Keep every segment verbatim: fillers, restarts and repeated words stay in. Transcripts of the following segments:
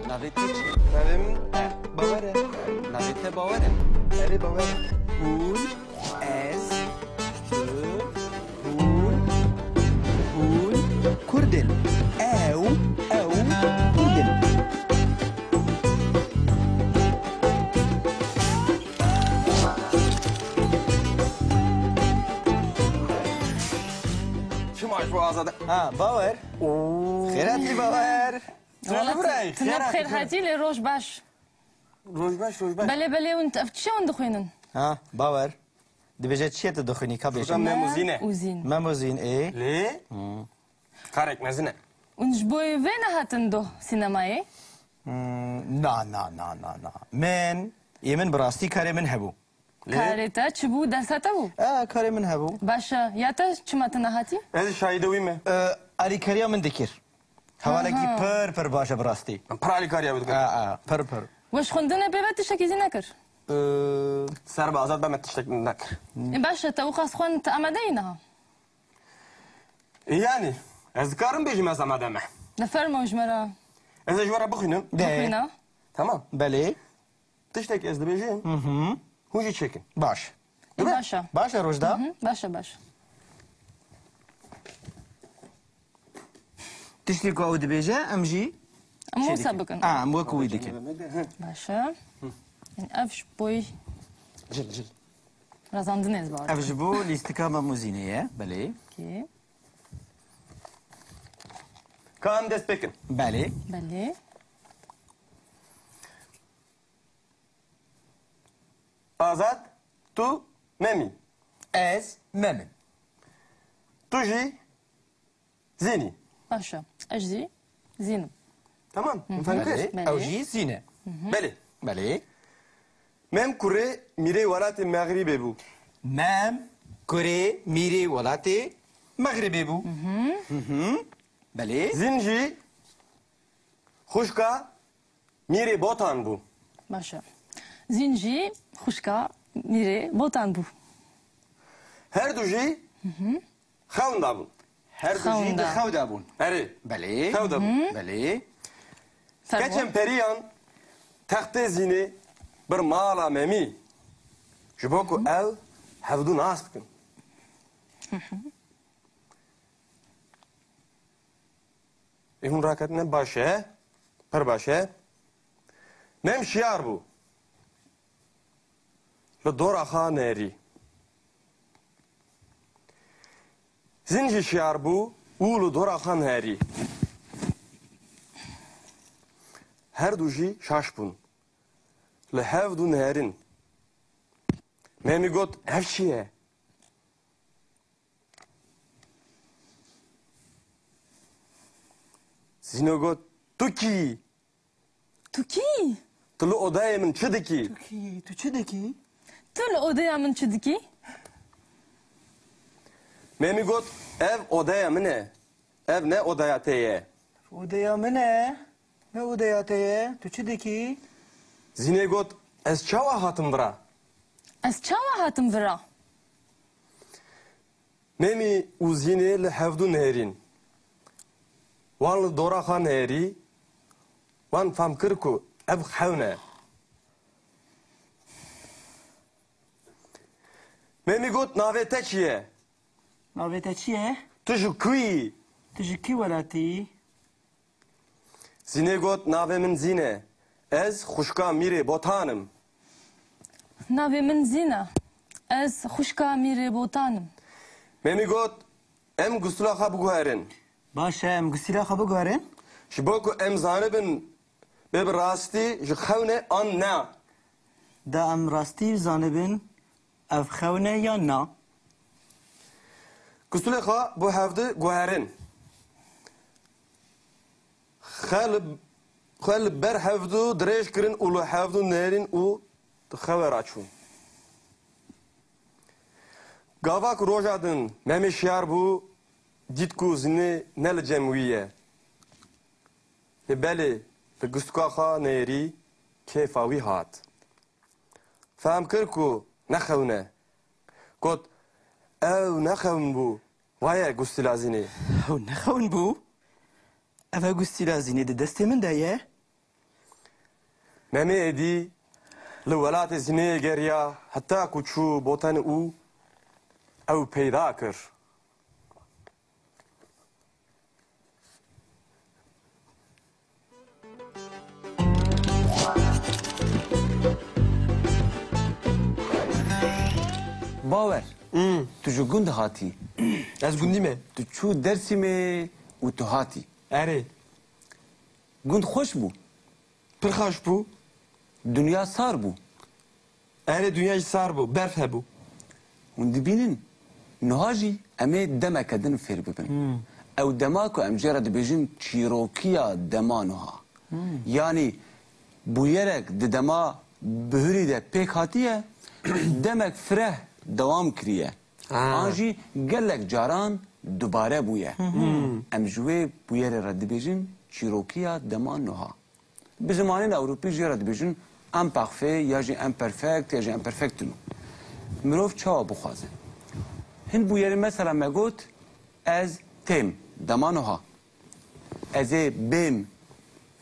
Navê te çi? Navê min Bawer e. Navê te Bawer e? Erê, Bawer e. Hûn, ez, tu, hûn, hûn Kurd in. Ew, ew Kurd in. Çima ji bo Azad? Ha, Bawer. Oo. Xêr hatî, Bawer. Wala Rojbaş, tu ne bi xêr hatî, lê roj baş. Roj baş, roj baş. Belê, belê, hûn ev çi hûn dixwînin? Ha, Bawer. Dibêje çi ye tu dixwînî, ka bêje? Mem û Zîn e. Mem û Zîn. Mem û Zîn, ê. Lê? Hmm. Karek mezin e. Hûn ji bo vê nehatin doh sînemayê? Hmm, na, na, na, na, na. Min, ê min bi rastî karê min hebû. Lê? Karê te çi bû? Dersa te bû? E, karê min hebû. Baş e. Ya te çima tu nehatî? Ez şahidê wî me. E, alîkariya min dikir. Hevalekî Aha. pir, pir baş e bi rastî. Min pir alîkariya wî dikir. E, e, pir, pir. We ji xwendinê pê ve tiştekî zî nekir? E, Ser bi Azad be me tiştek nekir. E, baş e, te wixas xwend, tu amade yî niha? E, yanî, ez dikarim bêjim ez amade me. De fermo ji me re. Ez ê ji we re bixwînim. De. Bixwîne. Tamam. Belê. Tiştek ez dibêjim, Hı hı. hûn jî çêkin. Baş. Dibe? Baş e. Baş e, Rojda? Hı hı, baş e, baş e. Tiştê ku ew dibêje, em jî Em şey wisa dikin. bikin. Ha, em wekî wî dikin. Baş e. Yanî ev ji bo Cil, cil. razandinê ez bar. Ev ji bo lîstika Mem û Zînê ye, belê. Okey. Ka em dest pê kin. Belê. Belê. Azad, tu Mem î. Ez Mem im. Tu jî Zîn î. Baş e. Ez jî Zîn im. Tamam, Hı hı. Fehm kir? Belê. Belê. Ew jî Zîn e. Hı hı. Belê. Belê. Mem kurê mîrê welatê Mexrîbê bû. Mem kurê mîrê welatê Mexrîbê bû. Hı hı. Hı hı. Belê. Zîn jî xwişka Mîrê Botan bû. Baş e. Zîn jî xwişka Mîrê Botan bû. Her du jî Hı hı. xewn dabûn. Her du jî Xewn di da. xew de bûn. Erê. Belê. Xew de bûn. Hı. Belê. Fermo. Keçên periyan textê Zînê bir mala Mem î. Ji bo ku Hı hı. ew hevdu nas bikin. Hı hı. Ê hûn raketine baş e, pir baş e. Mem şiyar bû. Li dora xwe nêrî. Zîn jî şiyar bû û li dora xwe nêrî. Her du jî şaş bûn. Li hev du nêrin. Mem î got, ev çi ye? Zînê got, tu kî yî? Tu kî yî? Tu li odeyê min çi dikî? Tu kî yî? Tu çi dikî? Tu li odeya min çi dikî? Mem î got, ev odeya min e. Ev ne odeya te ye. Odeya min e. Ne odeya te ye. Tu çi dikî? Zînê got, ez çawa hatim vira? Ez çawa hatim vira? Mem î û Zînê li hevdu nêrîn. Wan li dora xwe nêrî, wan fehm kir ku ev xewn e. Mem î got, navê te çi ye? Navê te çi ye? Tu ji ku yî? Tu ji kî welatî yî? Zînê got, navê min Zîn e. Ez xwişka Mîrê Botan im. Navê min Zîn e. Ez xwişka Mîrê Botan im. Mem î got, em gustula xwe biguherin. Baş e, em gustila xwe biguherin. Ji bo ku em zanibin bê bi rastî ji xewn e an na. Da em rastî zanibin ev xewn e yan na. Gustulê xwe bo hevdu guherin. Xwe li, xwe li ber hevdu dirêj kirin û li hevdu nêrîn û di xew ve raçûn. Gava ku roja din Memê şiyar bû, dît ku Zînê ne li cem wî ye. Lê belê li gustika xwe nêrî kêfa wî hat. Fehm kir ku ne xewn e. Got, ew ne xewn bû, va ye gustila Zînê. Ew ne xewn bû? Ev e gustila Zînê di destê min de ye. Nemê êdî li welatê Sineyê geriya heta ku çû Boten û ew peyda kir. Bawer, Hmm. tu ji gund hatî. Ez gundî me. Tu çû Dersîmê û tu hatî. Erê. Gund xweş bû. Pir xweş bû. Dinya sar bû. Erê, dinya jî sar bû. Berf hebû. Hûn dibînin, niha jî em ê demeke din fêr bibin. Hmm. Ew dema ku em jê re dibêjin çîrokiya dema niha. Hmm. Yanî bûyerek di dema bihurî de pêk hatiye, demek fireh dewam kiriye. Ha. An jî gelek caran dubare bûye. Hmm. Em ji wê bûyerê re dibêjin çîrokiya dema niha. Bi zimanên ewropî jê re dibêjin imparfait ya jî imperfekt ya jî imperfektum. Mirov çawa bixwaze? Hin bûyerê mesela me got, ez têm, dema niha. Ez ê bêm,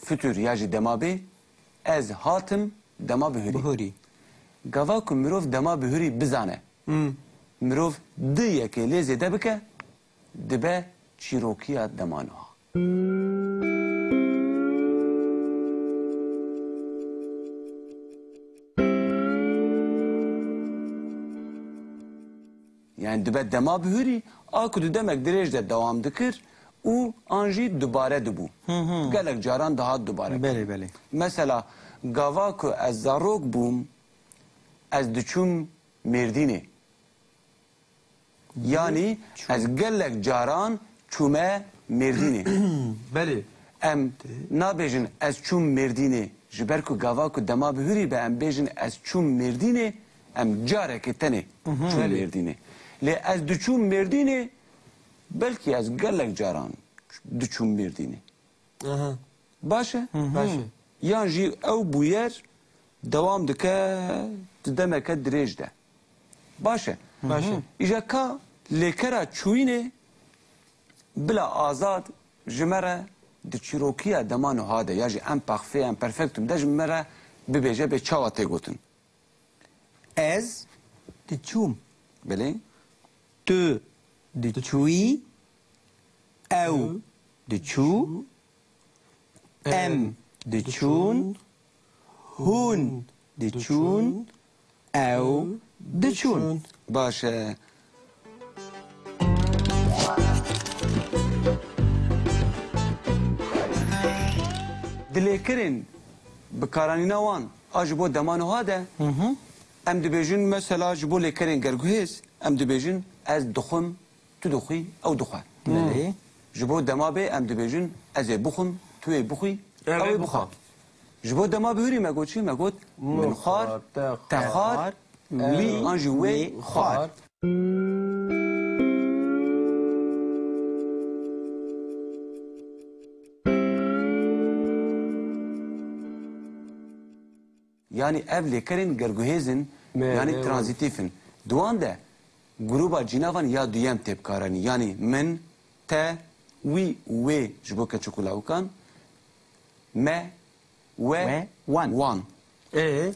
futur ya jî dema bê. Ez hatim, dema bihurî. Bihurî. Gava ku mirov dema bihurî bizane, Hmm. mirov du yekê lê zêde bike, dibe çîrokiya dema niha. Yani dibe dema bihurî, a ku di demek dirêj de dewam dikir û an jî dubare dibû. Hı hı. Gelek caran dihat dubare. Belê, belê. Mesela, gava ku ez zarok bûm, ez diçûm Mêrdînê. Yanî ez gelek caran çûme Mêrdînê. Belê. Em nabêjin ez çûm Mêrdînê, ji ber ku gava ku dema bihurî be em bêjin ez çûm Mêrdînê, em carekê tenê çûm Belê. Mêrdînê. Lê ez diçûm Mêrdînê, belkî ez gelek caran diçûm Mêrdînê. Aha. Baş e? Hı hı. Baş e. Yan jî ew bûyer dewam dike di demeke dirêj de. Baş e. Baş e. Îja ka lêkera çûyînê bila azad ji me re di çîrokiya dema niha de ya jî imparfait, imperfektum de ji me re bibêje bê çawa tê gotin. Ez diçûm. Belê. Tu diçûyî. Ew diçû. Em diçûn. Hûn diçûn. Ew diçûn. Baş e. Di lêkerên bikaranîna wan a ji bo dema niha de, Hı hı. em dibêjin, mesela ji bo lêkerên gerguhêz, em dibêjin, ez dixwim, tu dixwî, ew dixwe. Belê. Ji bo dema bê em dibêjin, ez ê bixwim, tu ê bixwî, Ew ew ê ê bixwe. bixwe. Ji bo dema bihurî me got çi? Me got, Min min xwar, xwar, te te xwar, xwar, wî ew an jî wê wê xwar. xwar. Yanî ev lêkerên gerguhêz in, Me, yanî me, tranzîtîf in. Di wan de grûba cînavan ya duyem tê bikaranî. Yanî min, te, wî, wê ji bo keçik û lawikan, me, we, We, wan. wan. Ê?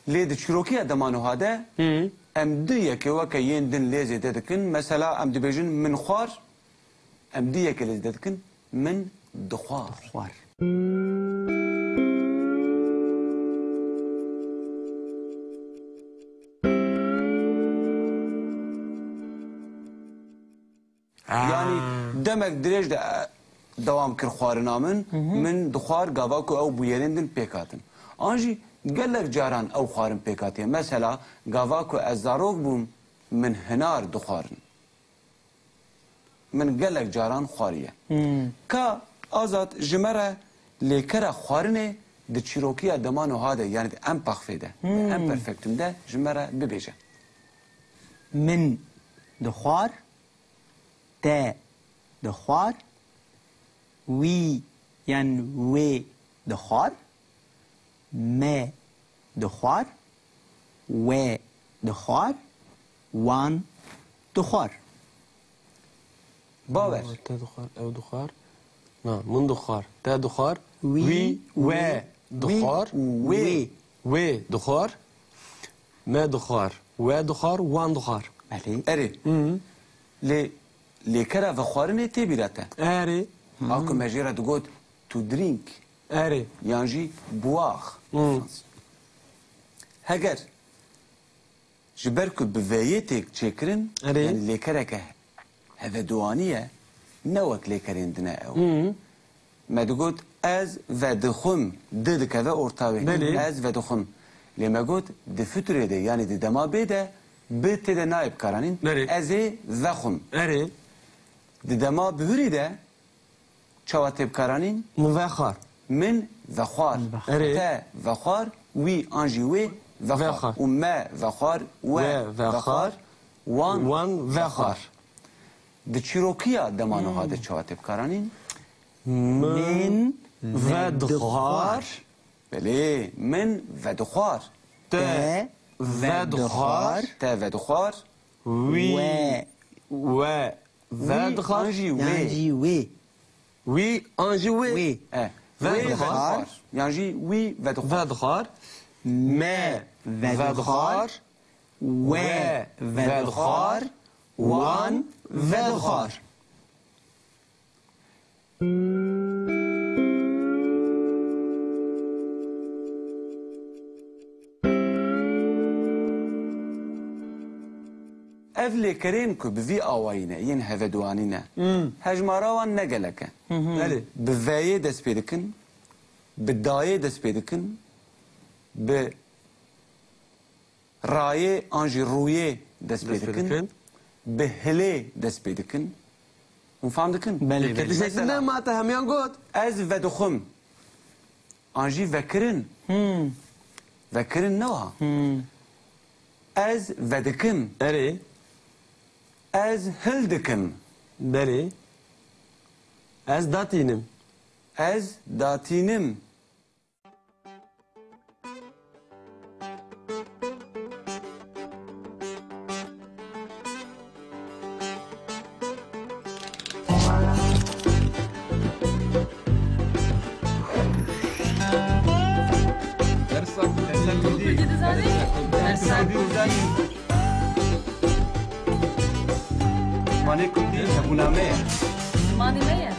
Lê di çîrokiya dema niha de Hı. em du yekê weke yên din lê zêde dikin. Mesela em dibêjin min xwar, em du yekê lê zêde dikin. Min dixwar. Xwar. Yanî demek dirêj de, e, dewam kir xwarina min. Hı hı. Min dixwar gava ku ew bûyerên din pêk hatin. An jî gelek caran ew xwarin pêk hatiye. Mesela, gava ku ez zarok bûm, min hinar dixwarin. Min gelek caran xwariye. Hmm. Ka Azad ji me re lêkera xwarinê di çîrokiya dema niha de, yanî di imparfait de, di Hmm. imperfektum de ji me re bibêje. Min dixwar, te dixwar, wî yan wê dixwar, me dixwar, we dixwar, wan dixwar. Bawer. Te dixwar, ew dixwar. Na, min dixwar, te dixwar, Wî, wî, we. we. Dixwar. Wî û wê. Wê dixwar. Me dixwar. We dixwar. Wan dixwar. Belê. Erê. Hı. Lê lêkera vexwarinê tê bîra te. Erê. A ku me jê re digot to drink. Erê. Yan jî boire. Hı. Heger ji ber ku bi veyê tê çêkirin, Erê. Yanî lêkereke hevedoanî ye, ne wek lêkerên din e ew. Hı. Me digot, ez vedixwim, di dikeve orta wê. Belê. Ez vedixwim. Lê me got, di fiturê de, yanî di dema bê de, bi tê de nayê bikaranîn. Belê. Ez ê vexwim. Erê. Di dema bihurî de, çawa tê bikaranîn? Min vexwar. Min vexwar. Erê. Te vexwar, wî an jî wê vexwar. Vexwar. Û me vexwar, we vexwar, wan vexwar. Wan vexwar. Di çîrokiya dema niha de çawa tê bikaranîn? Min vedixwar. Belê, min vedixwar. Te vedixwar. Te vedixwar. Wî we vedixwar. Wî an jî wê. Yan jî wê. Wî an jî wê. Wê. E, wê vedixwar. Yan jî wî vedixwar. Vedixwar. Me vedixwar. We vedixwar. Wan vedixwar. Ev lêkerên ku bi vî awayî ne, yên heveduanî ne, Hmm. hejmara wan ne gelek e. Hı hı. Belê. Bi veyê dest pê dikin, bi dayê dest pê dikin, bi rayê an jî rûyê dest pê Dest pê dikin, dikin. Bi hilê dest pê dikin. Hûn fam dikin? Belê, belê. Mesela, ne ma te hemiyan got. Ez vedixwim. An jî vekirin. Hmm. Vekirin ne wiha? Hmm. Ez vedikim. Erê. Ez hil dikim. Belê. Ez datînim. Ez datînim. Dersa, dersa Kurdî. Kurdî dizanî? Dersa Kurdî dizanî. Zimanê Kurdî hebûna me ye. Zimanê me ye.